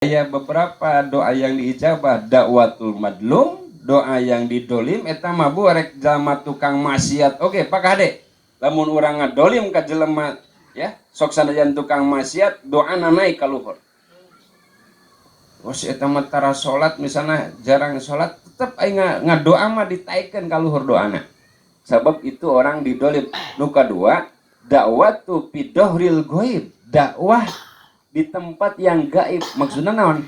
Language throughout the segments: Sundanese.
Aya beberapa doa yang diijabah, dakwatul madlum, doa yang didolim eta mah bu rek jalma tukang maksiat. Oke, Pak Kade, lamun urang ngadolim ka jelema ya, sok sanajan tukang maksiat doana naik ka luhur. Oh, si eta mah tara salat misalnya, jarang salat, tetep aing ngadoa mah ditaikeun ka luhur doana. Sebab itu orang didolim. Nu kadua, dakwatu fi dohril goib, dakwah di tempat yang gaib. Maksudnya naon?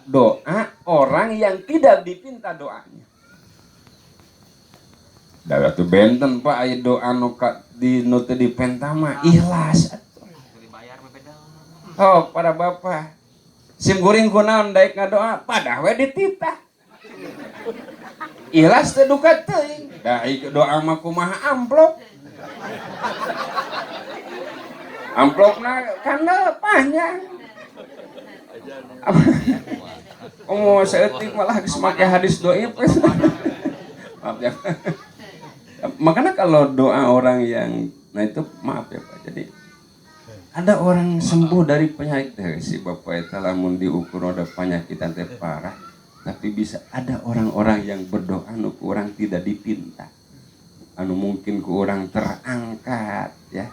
Doa orang yang tidak dipinta doanya. Da atuh benten, Pak, aya doa nu ka, di nu teu dipenta mah ikhlas atuh. Oh, para bapak. Sim kuring kunaon daek ngadoa padah we dititah. Ikhlas teh duka teuing. Da doa mah kumaha amplop. Amplopna kandel panjang. Oh, saeutik malah geus make hadis doif. Maaf ya. Makanya kalau doa orang yang, nah itu maaf ya Pak. Jadi ada orang sembuh dari penyakit si bapak eta lamun diukur ada penyakitan teh parah, tapi bisa ada orang-orang yang berdoa nu ku urang tidak dipinta, anu mungkin ku urang terangkat ya,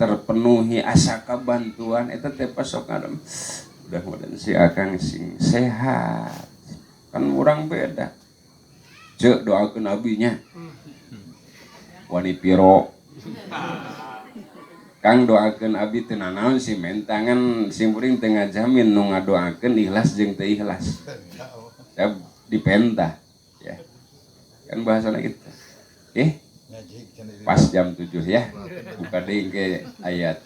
terpenuhi asa kabantuan eta teh pasok ngadem mudah-mudahan si akang sing sehat, kan urang beda. Cek doakeun abinya wani piro Kang, doakeun abi teu nanaon sih mentangan sim kuring teu ngajamin nu ngadoakeun ikhlas jeung teu ikhlas ya, dipenta ya kan bahasana gitu. Pas jam 7 ya, buka deui ke ayat.